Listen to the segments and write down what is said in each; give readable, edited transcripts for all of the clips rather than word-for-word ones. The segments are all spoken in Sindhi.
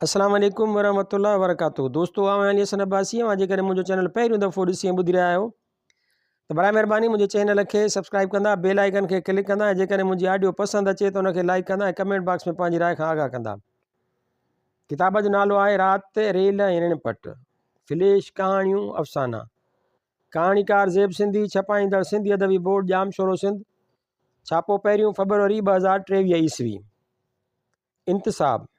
السلام عليڪم ورحمة الله وبرڪاته دوستو آئون علي حسن عباسي اوهان جيڪڏهن منهنجو چينل پهريون دفعو ڏسي ۽ ٻڌي رهيا آهيو ته برائي مهرباني منهنجي چينل کي سبسڪرائب ڪندا بيل آئيڪن کي ڪلڪ ڪندا ۽ جيڪڏهن منهنجي آڊيو پسند اچي ته ان کي لائڪ ڪندا ۽ ڪمينٽ باڪس ۾ پنهنجي راء کان آگاهه ڪندا. ڪتاب جو نالو آهي رات ريل ۽ رڻ پٽ فليش ڪهاڻيون افسانا ڪهاڻيڪار زيب سنڌي ڇپائيندڙ سنڌي ادبي بورڊ ڄامشورو سنڌ ڇاپو پهريون فبروري 2023 عيسوي. انتساب،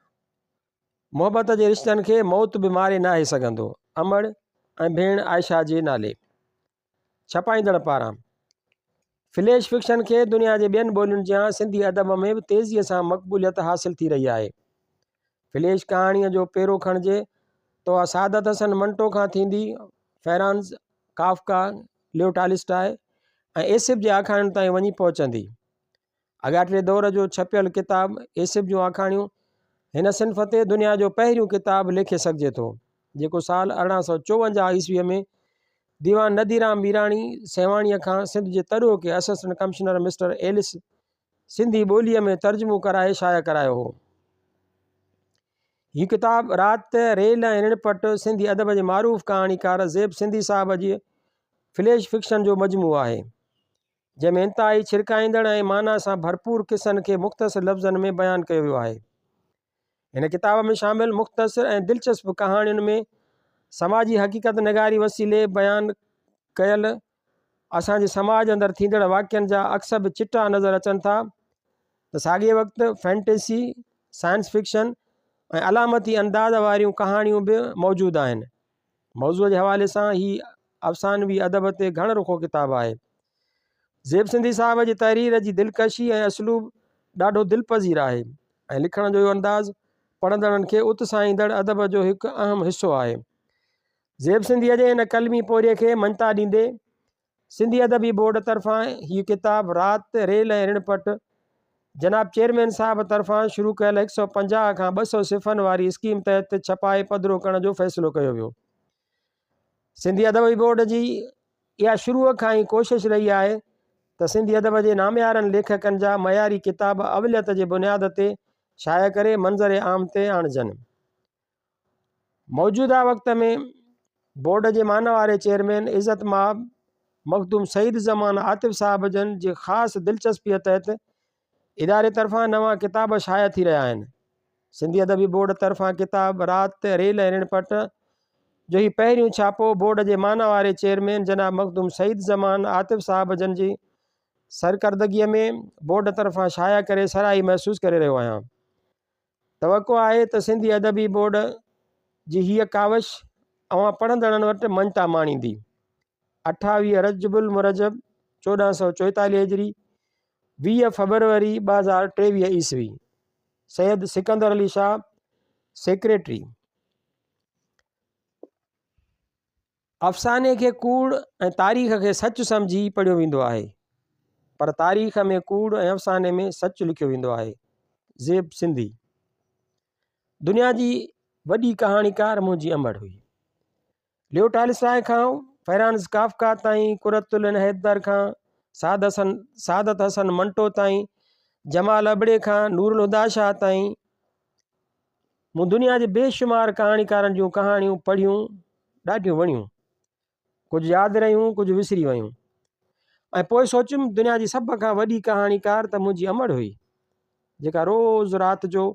محبت جي رشتن کي موت به ماري ناهي سگهندو، امڙ ۽ ڀيڻ عائشه جي نالي. ڇپائيندڙ پاران. فليش فڪشن کي دنيا جي ٻين ٻولين جيان سنڌي ادب ۾ به تيزيء سان مقبوليت حاصل ٿي رهي آهي. فليش ڪهاڻيء جو پيرو کڻجي ته اها سعادت حسن منٽو کان ٿيندي Franz Kafka, Leo Tolstoy ۽ Aesop جي آکاڻين تائين وڃي پهچندي. آڳاٽي دور جو ڇپيل ڪتاب ايسپ جون آکاڻيون هن صنف تي دنيا جو پهريون ڪتاب ليکي سگهجي ٿو، جيڪو سال 1854 عيسويء ۾ ديوان نديرام ميراڻي سيوهاڻيء کان سنڌ جي تڏهوڪي assistant commissioner mister Ellis Sindhi ٻوليء ۾ ترجمو ڪرائي شايع ڪرايو هو. هي ڪتاب رات، ريل ۽ رڻ پٽ سنڌي ادب جي معروف ڪهاڻيڪار زيب سنڌي صاحب جي فليش فڪشن جو مجموعو آهي. جنهن ۾ انتهائي ڇرڪائيندڙ ۽ معنيٰ سان ڀرپور قصن کي مختصر لفظن ۾ بيان ڪيو ويو آهي. هن ڪتاب ۾ شامل مختصر ۽ دلچسپ ڪهاڻين ۾ سماجي حقيقت نگاري وسيلي بيان ڪيل اسان جي سماج اندر ٿيندڙ واقعن جا عڪس به چٽا نظر اچن ٿا ته ساڳئي وقت فينٽيسي، سائنس فڪشن ۽ علامتي انداز واريون ڪهاڻيون به موجود آهن. موضوع جي حوالي سان هي افسانوي ادب تي گهڻ رخو ڪتاب آهي. زيب سنڌي صاحب جي تحرير جي دلڪشي ۽ اسلوب ڏاڍو دلپذير آهي ۽ لکڻ جو اهو انداز پڙهندڙن کي اتساهيندڙ ادب جو هڪ اهم حصو آهي. زيب سنڌيء جي هن قلمي پورهيي کي مڃتا ڏيندي سنڌي ادبي بورڊ طرفان هيء ڪتاب رات، ريل ۽ رڻ پٽ جناب چيئرمين صاحب طرفان شروع ڪيل هڪ سئو 50 کان 200 صفحن واري اسڪيم تحت ڇپائي پڌرو ڪرڻ جو فيصلو ڪيو ويو. سنڌي ادبي بورڊ جي اها شروع کان ئي ڪوشش رهي آهي ته سنڌي ادب جي ناميارن ليکڪن جا معياري ڪتاب اوليت جي بنياد تي شايع ڪري منظر عام تي آڻجن. موجوده وقت ۾ بورڊ جي مانواري چيئرمين عزت مآب مخدوم سعيد زمان عاطف صاحب جن جي خاص دلچسپيء تحت اداري طرفان نوان ڪتاب شايع ٿي رهيا آهن. سنڌي ادبي بورڊ طرفان ڪتاب رات، ريل ۽ رڻ پٽ جو هي پهريون ڇاپو بورڊ جي مانواري چيئرمين جناب مخدوم سعيد زمان عاطف صاحب جن جي سرڪردگيء ۾ بورڊ طرفان شايع ڪري سرهائي محسوس ڪري رهيو آهيان. توقع آهي ته سنڌي ادبي بورڊ جي هيء ڪاوش اوهان پڙهندڙن وٽ مڃتا ماڻيندي. 28 رجب المرجب 1444 هجري، 20 فبروري 2023 عيسوي، سيد سڪندر علي شاهه، سيڪريٽري. افساني کي ڪوڙ ۽ تاريخ کي سچ سمجهي پڙهيو ويندو آهي، پر تاريخ ۾ ڪوڙ ۽ افساني ۾ سچ لکيو ويندو آهي. زيب سنڌي. دنيا جي وڏي ڪهاڻيڪار منهنجي امڙ هئي. ليو ٽالسٽاء کان فرانز ڪافڪا تائين، قرت العين حيدر کان سعد حسن سعادت حسن منٽو تائين، جمال ابڙي کان نور الهديٰ شاهه تائين مون دنيا جي بي شمار ڪهاڻيڪارن جون ڪهاڻيون پڙهيون، ڏاڍيون وڻيون. ڪجهه ياد رهيون، ڪجهه وسري ويون. ۽ پوء سوچيم دنيا جي سڀ کان وڏي ڪهاڻيڪار ته منهنجي امڙ هئي، جيڪا روز رات جو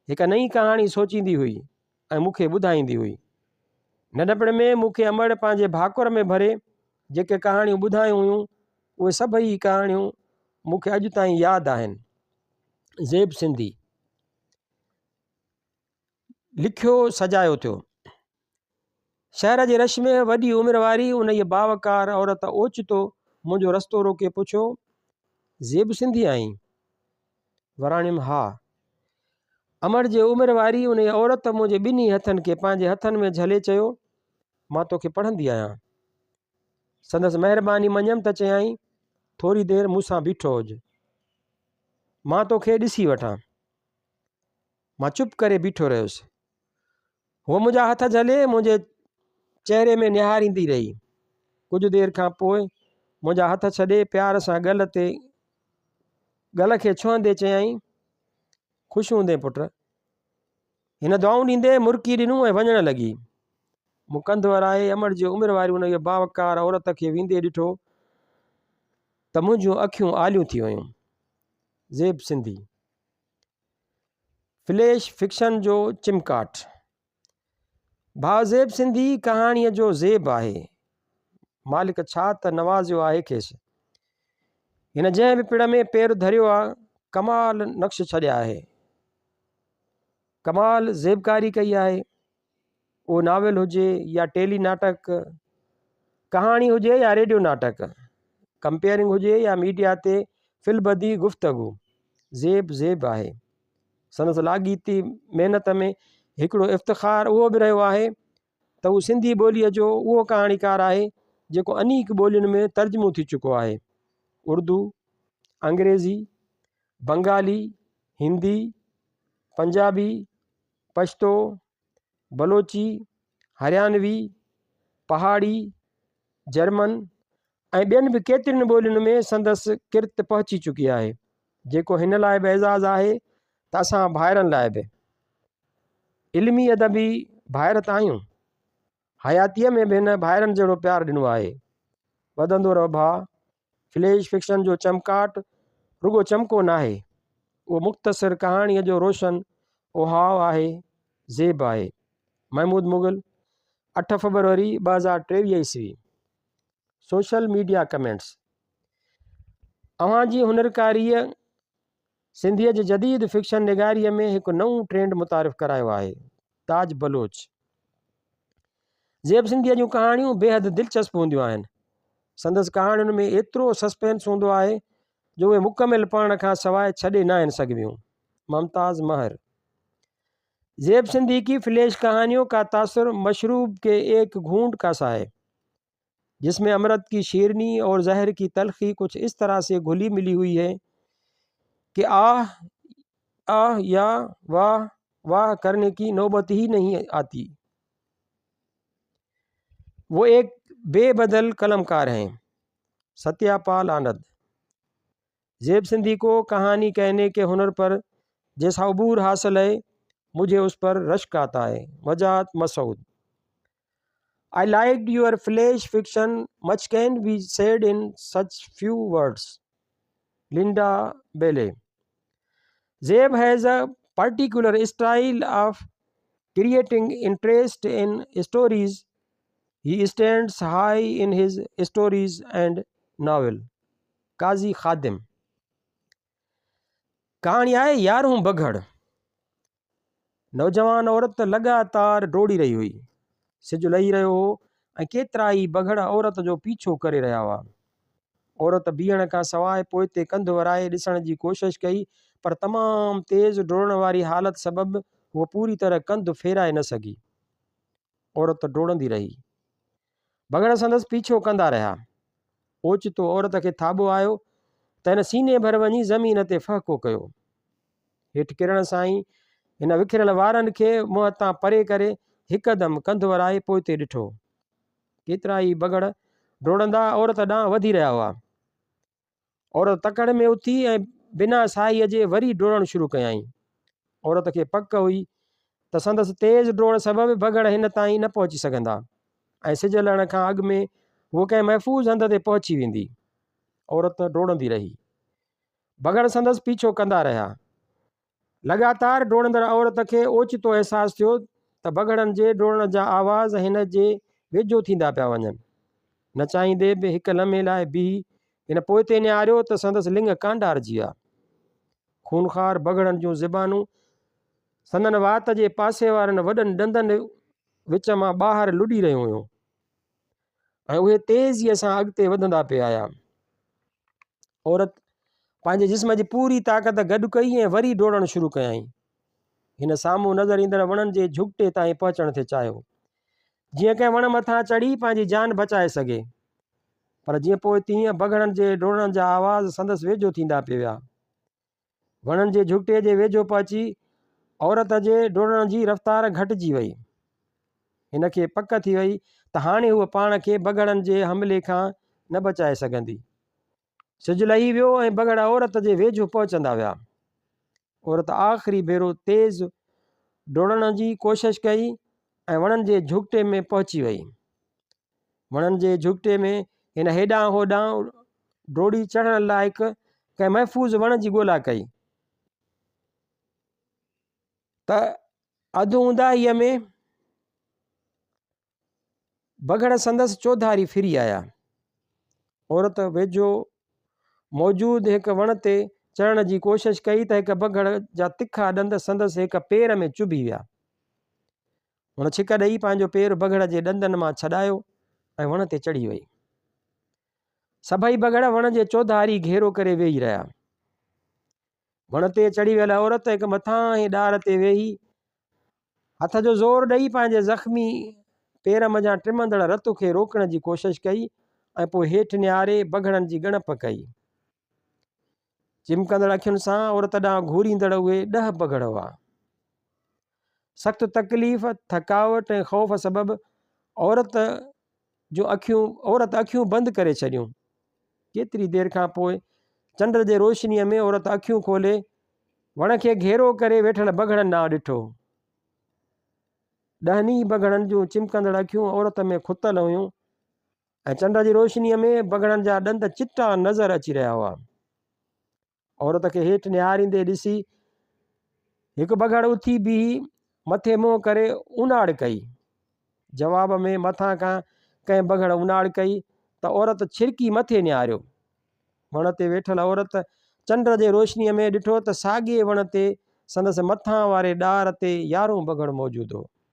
هڪ نئين ڪهاڻي سوچيندي هئي ۽ مون کي ٻڌائيندي هئي. ننڍپڻ ۾ مون کي امڙ پنهنجي ڀاڪر ۾ ڀري جيڪي ڪهاڻيون ٻڌايون هيون، اهي سڀئي ڪهاڻيون مون کي اڄ تائين ياد آهن. زيب سنڌي. لکيو سجايو ٿيو. شهر جي رش ۾ وڏي عمر واري انهيء باوقار عورت اوچتو منهنجو رستو روڪي پڇيو، زيب سنڌي آهين؟ وراڻيم، ها. امڙ جي عمر واري انهيء عورت منهنجي ٻنهي هٿن کي پنهنجي هٿن ۾ جهلي چيو، مان توکي پڙهندي آهيان. سندس مهرباني مڃيم ته چيائين، ٿوري دير مون سان بيٺو هج. مان توکي ڏسي وٺان. مان چپ ڪري بيٺو رهيس. هوء منهنجا هٿ جهلي منهنجي چهري ۾ نهاريندي رهي. ڪجهه دير کان پوء منهنجا هٿ ڇڏي پيار سان ڳل تي ڳل کي ڇهندي چيائين، خوش هوندين پٽ. هن دعائون ڏيندي مرڪي ڏنو ۽ وڃڻ لڳي. مون ڪنڌ ورائي امڙ جي عمر واري انهيء باوقار عورت کي ويندي ڏٺو ته منهنجون اکيون آليون ٿي ويون. زيب سنڌي. فليش فڪشن جو چمڪاٽ. ڀاء زيب سنڌي ڪهاڻيء جو زيب آهي. مالڪ ڇا ته نوازيو آهي کيس. هن جنهن به پڙ ۾ پير ڌريو آ، ڪمال نقش ڇڏيا آهي. ڪمال زيبڪاري ڪئي آهي. اهو ناول هجي يا ٽيلي ناٽڪ، ڪهاڻي هجي يا ريڊيو ناٽڪ، ڪمپيئرنگ هجي يا ميڊيا تي في البديع گفتگو، زيب زيب آهي. سندس لاڳيتي محنت ۾ هڪڙو افتخار اهو به رهيو آهي ته هو سنڌي ٻوليء جو اهو ڪهاڻيڪار آهي جيڪو انيڪ ٻولين ۾ ترجمو ٿي چڪو آهي. اردو، انگريزي، بنگالي، هندي، پنجابي، پشتو، بلوچي، هريانوي، پهاڙي، جرمن ۽ ٻين به ڪيترين ٻولين ۾ سندس ڪرت پهچي چڪي آهي، جيڪو هن لاء به اعزاز آهي ته اسان ڀائرن لاء به. علمي ادبي ڀائر ته آهيون، حياتيء ۾ به هن ڀائرن جهڙو پيار ڏنو آهي. وڌندو رهه ڀاء، فليش فڪشن جو چمڪاٽ رڳو چمڪو ناهي، اهو مختصر ڪهاڻيء جو روشن اهاء آهي، زيب آهي. محمود مغل، اٺ فبروري 2023 عيسوي. سوشل ميڊيا ڪمينٽس اوهان جي هنرڪاريء سنڌيء جي جديد فڪشن نگاريء ۾ هڪ نئون ٽرينڊ متعارف ڪرايو آهي. تاج بلوچ. زيب سنڌيء جون ڪهاڻيون بيحد دلچسپ هونديون آهن. سندس ڪهاڻين ۾ ايترو سسپينس هوندو آهي جو اهي مڪمل پڙهڻ کان سواء ڇڏي ناهن سگهبيون. ممتاز مهر. زيب سنڌي ڪي فليش ڪهانيون ڪا تاثر مشروب ڪي ايڪ گهونٽ ڪا سا هي. جس ۾ امرت ڪي شيرني اور زهر ڪي تلخي ڪجھ اس طرح سي گهلي ملي هئي هي ڪي آه آه يا واه واه ڪرني ڪي نوبت هي نهين آتي. وہ ايڪ بي بدل قلمڪار هين. ستيا پال آنند. زيب سنڌي ڪو ڪهاني ڪهني ڪي هنر پر جيسا عبور حاصل هي مجهي اس پر رشڪ آتا هي. وجاهت Masood. I liked your flash fiction much can be said in such few words. Linda Bailey. Zeb has a particular style of creating interest in stories. He stands high in his stories and novel. Qazi Khadim. ڪهاڻي آهي يارهون بگهڙ. نوجوان عورت لڳاتار ڊوڙي رهي هئي. سج لهي رهيو هو ۽ ڪيترائي بگهڙ عورت جو پيڇو ڪري رهيا هئا. عورت بيهڻ کان سواء پوئتي ڪنڌ ورائي ڏسڻ جي ڪوشش ڪئي پر تمام تيز ڊوڙڻ واري حالت سبب هوء پوري طرح ڪنڌ ڦيرائي نه سگهي. عورت ڊوڙندي رهي. بگهڙ سندس پيڇو ڪندا رهيا. اوچتو عورت کي ٿاٻو آيو ته هن سيني ڀر وڃي زمين تي ڦهڪو ڪيو. هيٺ ڪرڻ سان ئي هن وکريل وارن کي منهن تان پري ڪري هڪدم ڪنڌ ورائي پوئتي ڏٺو. ڪيترائي بگهڙ ڊوڙندا عورت ڏانهن وڌي رهيا هئا. عورت تڪڙ ۾ اٿي ۽ بنا ساهيء جي وري ڊوڙڻ شروع ڪيائين. عورت کي پڪ هئي ته سندس تيز ڊوڙ سبب بگهڙ هن تائين نه پهچي سگهندا ۽ سج لهڻ کان اڳ ۾ هوء ڪنهن محفوظ هنڌ تي پهچي ويندي. عورت ڊوڙندي رهي. بگهڙ سندس پيڇو ڪندا رهيا. لڳاتار ڊوڙندڙ عورت کي اوچتو احساس ٿيو ته بگهڙن جي ڊوڙڻ جا آواز هن جي ويجهو ٿيندا پيا وڃن. نه چاهيندي به هڪ لمحي لاء بيهي هن پوئتي نهاريو ته سندس لڱ ڪانڊارجي ويا. خونخوار بگهڙن جون زبانون سندن وات جي پاسي وارن وڏن ڏندن وچ مان ٻاهر لڏي رهيون هيون ۽ اهي تيزيء سان اڳتي وڌندا پئي آيا. عورت پنهنجي جسم جي پوري طاقت گڏ ڪئي ۽ وري ڊوڙڻ شروع ڪيائين. هن سامهون نظر ايندڙ وڻن جي جهڳٽي تائين پهچڻ ٿي چاهيو، جيئن ڪنهن وڻ مٿان چڙهي پنهنجي جان بچائي سگهي. پر جيئن پوء تيئن بگهڙن جي ڊوڙڻ جا آواز سندس ويجهو ٿيندا پئي ويا. وڻن جي جهڳٽي جي ويجهو پهچي عورت جي ڊوڙڻ جي رفتار گهٽجي وئي. هن کي پڪ ٿي وئي ته هاڻي هوء پاڻ کي بگهڙن جي حملي کان نه بچائي سگهندي. سج لهي ويو ۽ بگهڙ عورت جي ويجهو پهچندا ويا. عورت آخري ڀيرو تيز ڊوڙڻ جي ڪوشش ڪئي ۽ وڻن جي جهڳٽي ۾ پهچي وئي. وڻن جي جهڳٽي ۾ هن هيڏانهن هوڏانهن ڊوڙي چڙهڻ لاء هڪ ڪنهن محفوظ وڻ جي ڳولا ڪئي ته اڌ اونداهيء ۾ بگهڙ سندس چوڌاري ڦري آيا. عورت ويجهو موجود هڪ وڻ تي چڙهڻ جي ڪوشش ڪئي ته هڪ بگهڙ جا تکا ڏند سندس هڪ پير ۾ چڀي ويا. هن ڇڪ ڏئي پنهنجو پير بگهڙ جي ڏندن مان ڇڏايو ۽ وڻ تي چڙهي وئي. سڀئي بگهڙ وڻ جي چوڌاري گهيرو ڪري ويهي رهيا. وڻ تي چڙهي ويل عورت هڪ مٿانهين ڏار تي ويهي هٿ جو زور ڏئي پنهنجي زخمي پير منجهان ٽمندڙ رت کي روڪڻ جي ڪوشش ڪئي ۽ پوء هيٺ نهاري بگهڙن جي ڳڻپ ڪئي. چمڪندڙ اکين سان عورت ڏانهن گهوريندڙ اهي ڏهه بگهڙ هئا. سخت تڪليف، ٿڪاوٽ ۽ خوف سبب عورت جون اکيون عورت اکيون بند ڪري ڇڏيون. ڪيتري دير کان پوء چنڊ جي روشنيء ۾ عورت اکيون کولي وڻ کي گهيرو ڪري ويٺل بگهڙن ڏانهن ڏٺو. ڏهن ئي بگهڙن جون چمڪندڙ اکيون عورت ۾ کتل هيون ۽ چنڊ جي روشنيء ۾ بگهڙن جا ڏند چٽا نظر اچي رهيا هئا. عورت کي هيٺ نهاريندي ڏسي هڪ بگهڙ اٿي بيهي مٿي منهن ڪري اوناڙ ڪئي. جواب ۾ مٿان کان ڪنهن بگهڙ اوناڙ ڪئي ته عورت ڇرڪي مٿي نهاريو. وڻ تي ويٺل عورت چنڊ جي روشنيء ۾ ڏٺو ته ساڳئي وڻ تي سندس مٿان واري ڏار تي يارهون بگهڙ موجود هو.